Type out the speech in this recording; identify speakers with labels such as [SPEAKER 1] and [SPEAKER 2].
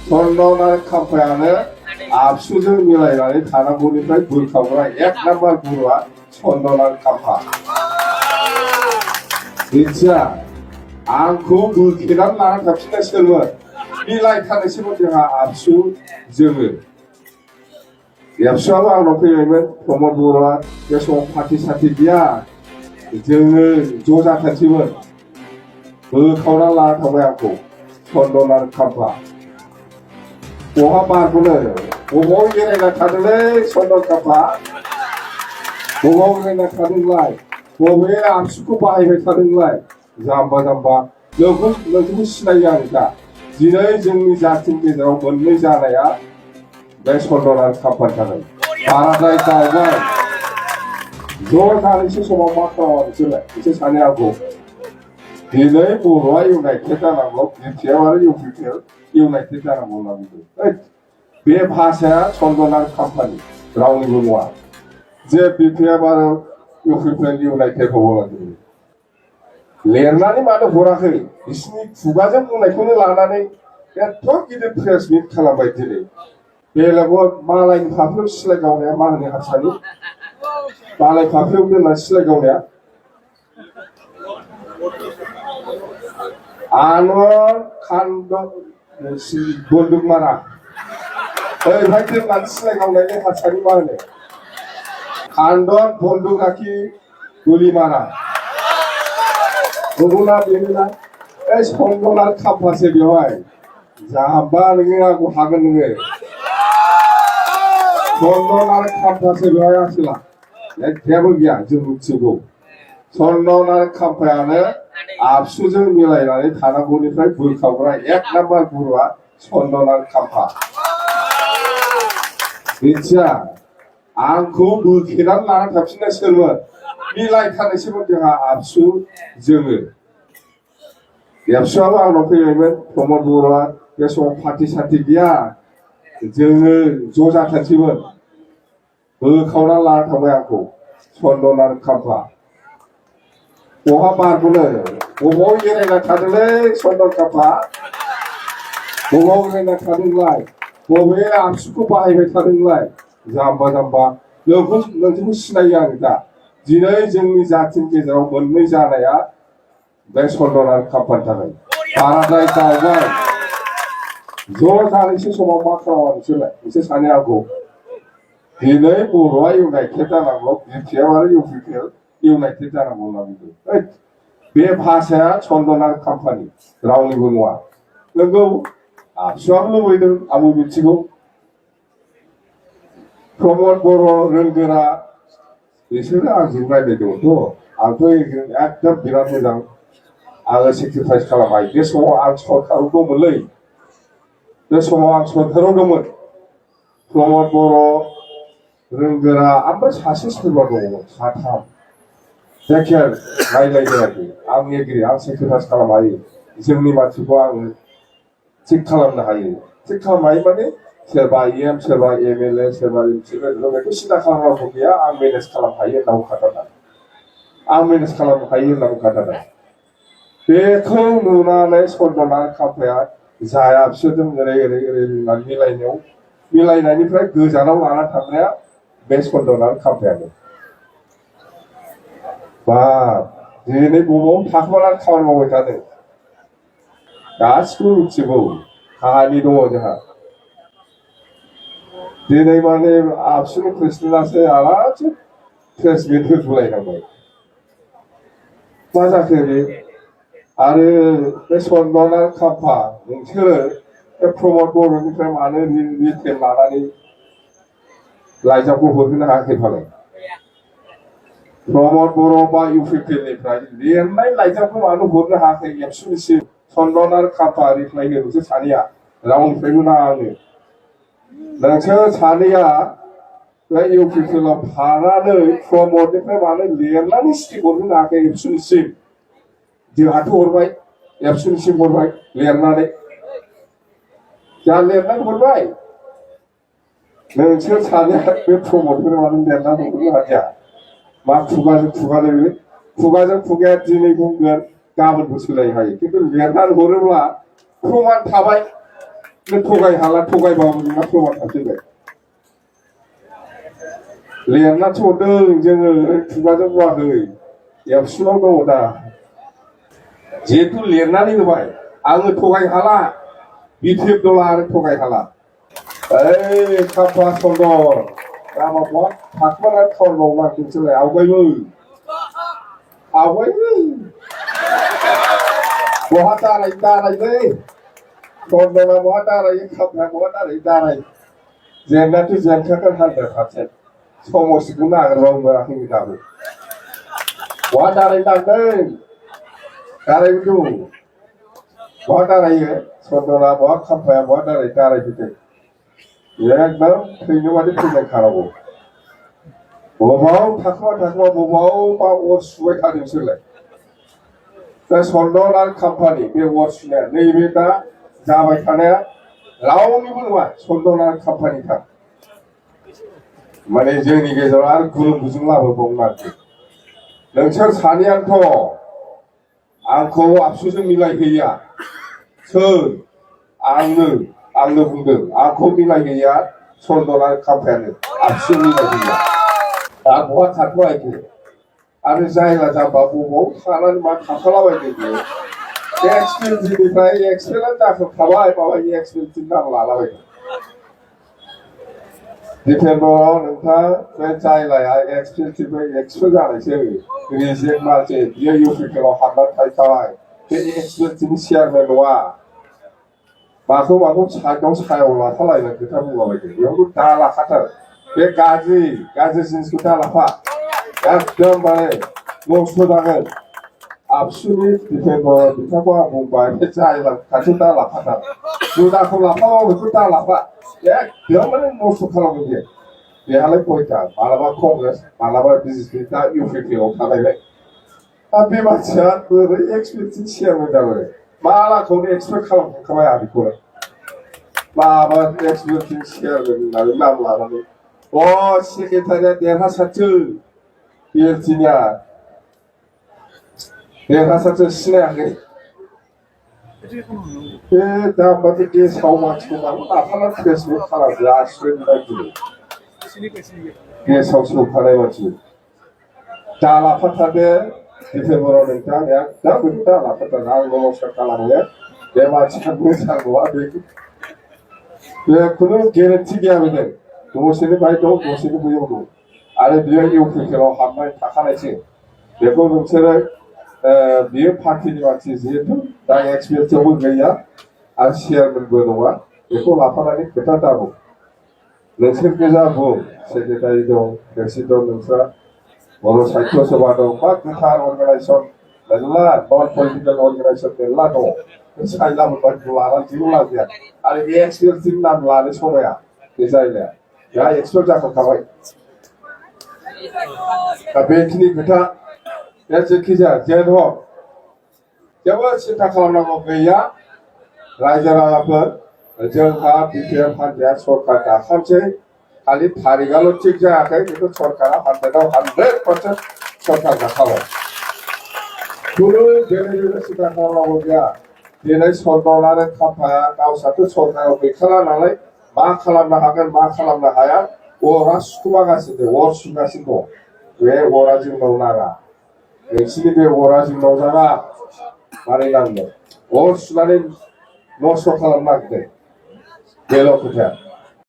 [SPEAKER 1] 선론할 캄파야는 압수적 미라이라는 다나보니까 불카보라 약남말 부르와 선론할 캄파 진짜 안고 불키란 나랑 갑시다 실은 미라이 타는 시분대가 압수 정을 앱수하고 안 놓고 열면 promote 계속 파티 사티비야 정을 조작한 집은 그 카우랄라 타고야고 선론할 캄파 오하 말고는 오공이래가 타들래 선론 캄파 오공이래가 타들래 오왜 암수고 바이베 타들래 잠바 너그 신나게 하니까 지너의 정리 자팀께서 원내지 않아야 내 선론할 캄파타는 바라다이 따오가 너 다른 시소만 막다와 이제 사냐고 디너의 보로와 유나이티드라는 거 디어와를 유나이티드라는 몰라도 내 भाषाया 선론할 캄파니 रावनि बुङा जे बिफाया बारो युक्रेन युनाइटेड होलांदों लिरनानै मानो हराखै बिसिनि खुगाजों बुंनायखौनो लानानै एथ' गिदिर प्रेस मिट खालामबाय दिनै बेलागो मालायनि फाफ्लियाव सिलाय गावनाया मा होनो हारसानि मालाय फाफ्लियाव दोनना सिलाय गावनाया आनर खान्द बन्दुक मारा ओरैहाय दोननानै सिलाय गावनायनि हारसानि मा होनो खान्डन बन्दुक राखि गुलि मारा नंगौना बेनोना 선론할 캄파सो बेवहाय जाबा नोङो आंखौ हागोन नोङो 선론할 캄파सो बेवहाय आसोला जेबो गैया जों मिथिगौ 선론할 캄파यानो 압수जों मिलायनानै थानांगौनिफ्राय बुरखावग्रा एक नाम्बार गुरुआ 선론할 캄파 मिथिया आंखौ बोखेनानै लाना थाफिननांसिगोनमोन मिलायथारनाय सोमोन्दैहा 압수 जोङो 앱수하고 안 놓고 열면 promote 계속 파티 사티비야 정을 조작한 집은 그 카우랄라 타고야고 선론할 캄파 오하 말고는 오공이래가 타들래 선론 캄파 오공이래가 타들래 오왜 암수고 바이베 타들래 잠바 너그 신나게 하니까 지너의 정리 자팀께서 원내지 않아야 내 선론할 캄파타는 바라다이 따오가 너 다른 시소만 막다와 이제 사냐고 디너의 보로와 유나이티드라는 거 디어와를 유나이티드라는 몰라도 내 भाषाया 선론할 캄파니 रावनि बुङा नंगौ 압수하고 लुबैदों आंबो मिथिगौ प्रमद बर' रोंगोरा बिसोरो आंजों रायज्लायदोंमोनथ' आंथ' एकदम बिराद मोजां आङो सेक्रिफाइस खालामबाय बे समाव आं सरकाराव दंमोनलै बे समाव आं सरकाराव दंमोन प्रमद बर' रोंगोरा ओमफ्राय सासे सोरबा दङमोन साथाम जायखिया रायज्लायदों आं एग्रि आं सेक्रिफाइस खालामनो हायो जोंनि मानसिखौ आङो थिग खालामनो हायो थिग खालामनो हायो माने सोरबा एम सोरबा एमएलए सोरबा बेखौ सिदा खालामनांगौ गैया आं मेनेज खालामनो हायो होनना बुंखाथारनाय आं मेनेज खालामनो हायो होनना बुंखाथारनाय बेखौ नुनानै 선론할 캄파या जाया बिसोरजों ओरै होननानै मिलायनायनिफ्राय गोजानाव लाना थांनाया बे 선론할 캄파यानो बा दिनै बबाव थाखोमानानै खामानि मावबाय थादों गासिबो मिथिगौ काहानि दङ जोंहा दिनै माने 압수नि प्रेसिडेन्टआसो आरामसे प्रेस मिट होथ'लायनांबाय मा जाखो बे आरो बे 선론할 캄파 नोंसोरो बे प्रमद बर'निफ्राय मानो रिटेन लानानै लाइजामखौ हरहोनो हायाखै फालाय प्रमद बर' बा इउपिपिएलनिफ्राय लिरनाय लाइजामखौ मानो हरनो हायाखै एबसुनिसिम 선론할 캄파 रिप्लाइ होनो नोंसोर सानैया रावनिफ्रायबो नाङा आंनो नोंसोर सानैया बे इउपिपिएलआव थानानै प्रमदनिफ्राय मानो लिरनानै स्टिक हरहोनो हायाखै एबसुनिसिम जोंहाथ' हरबाय एबसुनिसिम हरबाय लिरनानै जा लिरनानै हरबाय नोंसोर सानैया बे प्रमदखौनो मानो लिरनानै हरनो हाया मा खुगाजों खुगाया दिनै बुंगोन गाबोनबो सोलायनो हायो खिन्थु लिरनानै हरोब्ला प्रमान थाबाय नों थगायबाबो नोंना प्रमान थाजोबबाय लिरनासो हरदों जोङो खुगाजों बुङाखै एबसुनाव दङ दा जिहेतु लिरनानै होबाय आङो थगाय हाला बिपिएफ दला आरो थगाय हाला ओइ खाम्फा सन्दर लामा बहा थाखोमाना टाउन मावना नोंसोरलाय आवगायबो बहा दारायलै सन्दरा बहा दारायो खाम्फाया बहा दाराय जेंनाथ' जेनखागोन 100% समस्थिखौ नागिरबाबो मोनाखै दाबो बहा दारायलांदों दारायबो दं बहा दारायो सन्दरा बहा खाम्फाया बहा दारायफैदों एकदम थैनो बादि थैलायखानांगौ बबाव थाखोमा बबावबा अर सुबाय थादों बिसोरलाय दा सन्दर आरो खाम्फानि बे अर सुनाया नैबे दा जाबाय थानाया रावनिबो नङा सन्दर आरो खाम्फानि थार माने जोंनि गेजेराव आरो गुलुं गुजुं लाबोबावनो आरोखि नोंसोर सानैयानोथ' आंखौ आबसुजों मिलायहैया सोर आंनो बुंदों आंखौ मिलायहैया सन्दर आरो खाम्फायानो आबसुजों मिलायहैया दा बहा थाथ'आखै आरो जायला जाम्बा बबाव थानानै मा थाफालाबायदों बेयो एक्सपिरियेन्सनिफ्राय एक्सपिरियेन्स जाखांखाबाय माबा एक्सपिरियेन्सनि नाम लालाबायदों डिफेन्डराव नोंथां बे जायलाया एक्सपिरियेन्सनिफ्राय एक्सपिरियेन्स जानायसो रिजेक्ट मारसै बियो इउपिपिएलआव हाबनानै थाहैखाबाय बे एक्सपिरियेन्सनि चेयारमेन नङा माखौ सायाव लाफालायनाय खोथा बुंलाबायदों बेयावथ' दा लाखाथार बे गाज्रि जिनिसखौ दा लाफा एकदमबारे नस्थ' जागोन आबसुनि डिफेन्डर बिथांखौ आं बुंबाय बे जायला खाथियाव दा लाफाथार जुदाखौ लाफाबाबो बेखौ दा लाफा एकदम माने नस्थ' खालामगोन बेहालाय कयथा मालाबा कंग्रेस मालाबा बिजेपि दा इउपिपिएलआव थानायलाय बे मानसिया बोरै एक्सपिरियेन्सनि चेयारमेन जाबाय मालाखौनो एक्सपेक्ट खालामखांखाबाय आं बेखौ माबा एक्सपिरियेन्सनि चेयारमेन होननानै नाम लानानै सेक्रेटारिया देरहासारसो बिएलटिनिया देरहासारसो सिनायाखै बे दाबादि गेसाव मानसिखौ मानो लाफानानै फेसबुक खालामो आसिबो बायदि गेसाव सौखानाय मानसि दा लाफाथारदो डिसेम्बराव नोंथां एकदम बेखौ दा लाफाथार आं नमस्कार खालामो बे मानसिया मोजां नङा बे खुनु गेरेन्टि गैया बेनो दसेनो बाहाय दं दसेनो बैयाव दं आरो बियो इउपिपिएलआव हाबनानै थाखानायसो बेखौ नोंसोरो बियो पार्टिनि मानसि जिहेतु दा एक्सपिरियेन्सआवबो गैया आरो चेयारमेनबो नङा बेखौ लाफानानै खोथा दाबुं नोंसोर गोजा बुं सेक्रेटारि दं प्रेसिडेन्ट दं नोंस्रा बर' साहित्य सभा दं मा गोथार अर्गानाइजेसन मेरला नन पलिटिकेल अर्गानाइजेसन मेरला दं साइला मोनबायखौ लानानै जेबो लाब गैया आरो बे एक्सपिरियेन्सनि नाम लानो समाया बे जायगाया दा एक्सपार्ट जाखांखाबाय दा बेखिनि खोथा दा जेखिजाया जेन हक जेबो सिन्था खालामनांगौ गैया रायजो राजाफोर जोंहा बिपिएफ हान्जाया सरकार दाखानोसै खालि थारिखआल' थिग जायाखै बेखौ सरकारा 100% सरकार दाखाबाय खुनु जेबो सिन्था खालामनांगौ गैया दिनै सन्दर आरो खाम्फाया गावस्राथ' सरकाराव गैखाला नालाय मा खालामनो हागोन मा खालामनो हाया अरा सुखुमागासिनो अर सुगासिनो दं बे अरा जोंनाव नाङा नोंसिनि बे अरा जोंनाव नाङा मारै नांगौ अर सुनानै नस्थ' खालामनो नागिरदों बेल' खोथाया